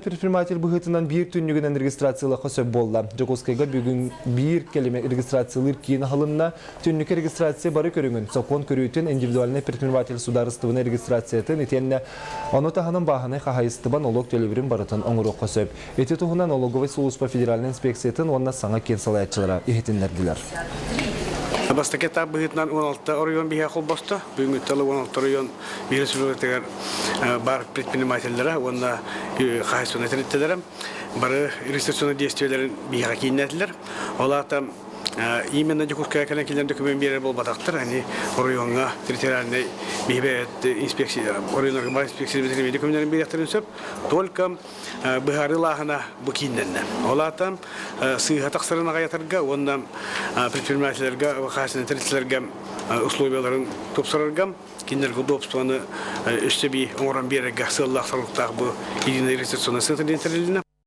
Предприниматель быһыытынан биир түннүгүнэн регистрациялыахха сөп буолла. Дьокуускайга бүгүн биир кэлим регистрациялыыр киин аһылынна. Түннүккэ регистрация бары көрүҥүн, сокуон көрүүтүн, индивидуальнай предприниматель судаарыстыбаннай регистрациятын итиэннэ ону таһынан бааһынай хаһаайыстыба нолуок төлөбүрүн барытын оҥоруохха сөп. Ити туһунан налоговай сулууспа федеральнай инспекциятын уонна саҥа киин салайааччылара иһитиннэрдилэр. Бастакы этап быһыытынан 16 оройуон биһиэхэ холбосто. Бүгүҥҥүттэн 16 оройуон биир республикатыгар бар предпринимателлэрэ уонна хаһаайыстыбаннай тэрилтэлэрэ бары регистрационнай действиелэрин биһиэхэ кииннээтилэр. Ол аата именно Дьокуускайга кэлэн кинилэр документ биэрэр буолбатахтар, они оройуоҥҥа территориальнай биһиги инспекция оройуоннарга бар инспекция документарын биэриэхтэрин сөп. Только быһаарыылааһына бу кииннэннэ. Ол аата сыыһа тахсарын аҕыйатарга уонна предпринимателлэргэ, хаһаайыстыбаннай тэрилтэлэргэ условияларын тупсарарга кинилэргэ удобствоны өссө эбии оҥорон биэрэргэ сыаллаах-соруктаах бу единый регистрационный центр диэн тэрилиннэ.